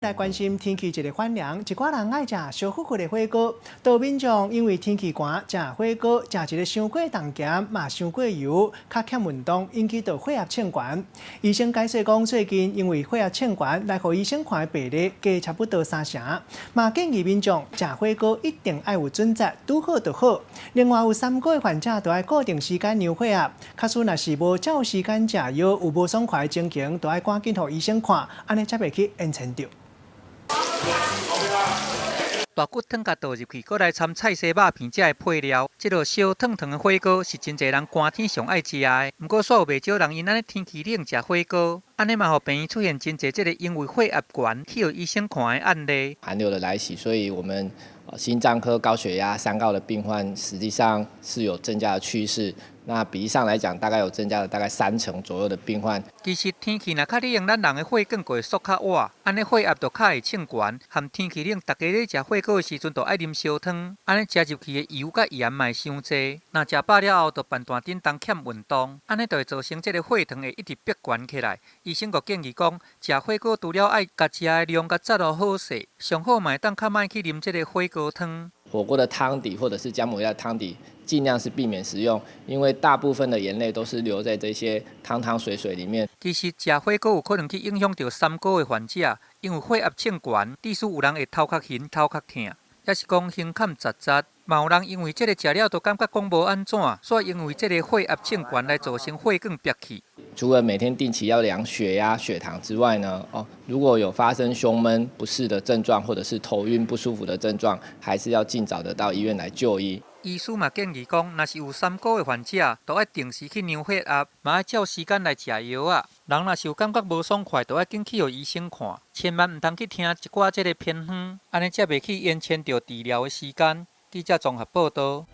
來關心天氣一个反涼，一寡人愛食燒烜烜的火鍋，多民眾因為天氣寒，食火鍋食一个傷過重鹹，嘛傷過油，較欠運動，引起著血壓衝懸。醫生解釋講，最近因為血壓衝懸來予醫生看的病例加差不多三成，嘛建議民眾食火鍋一定愛有準則，拄好就好。另外有三高的患者著愛固定時間量血壓，假使若是無照時間食藥，有無爽快的情形，著愛趕緊予醫生看，按呢才袂去延伸著。大骨湯共倒入去，閣來摻菜絲肉片，才會配料。這个燒燙燙的火鍋是真濟人寒天上愛食的。毋過，煞有袂少人因按呢天氣冷食火鍋，按呢嘛予病院出現真濟這个因為血壓懸去予醫生看的案例。寒流的來襲，所以我們心臟科、高血壓、三高的病患實際上是有增加的趨勢。那比例上來講，大概有增加了大概三成左右的病患。其實天氣若較冷，咱人的血管就會縮較倚，按呢血壓就較會衝懸。含天氣冷，大家咧食火鍋的時陣，就愛啉燒湯，按呢食入去的油佮鹽嘛會傷濟。若食飽了後，就辦斷振動欠運動，按呢就會造成這个血糖會一直逼懸起來。醫生閣建議講，食火鍋除了愛共食的量共節路好勢，上好嘛會當較莫去啉這个火鍋湯。火鍋的湯底或者是薑母鴨的湯底，盡量是避免食用，因為大部分的鹽類都是留在這些湯湯水水裡面。其實食火鍋有可能去影響著三高的患者，因為血壓衝懸，致使有人會頭殼眩、頭殼疼，抑是講胸坎窒窒。嘛有人因為這个食了就感覺講無按怎，煞因為這个血壓衝懸來造成血管煏去。除了每天定期要量血壓、血糖之外呢，哦，如果有發生胸悶不適的症狀，或者是頭暈不舒服的症狀，還是要盡早的到醫院來就醫。醫師嘛建議講，若是有三高的患者，就愛定時去量血壓，嘛愛照時間來食藥仔。人若是有感覺無爽快，就愛緊去予醫生看，千萬毋通去聽一寡這个偏方，按呢才袂去延遲著治療的時間。記者綜合報導。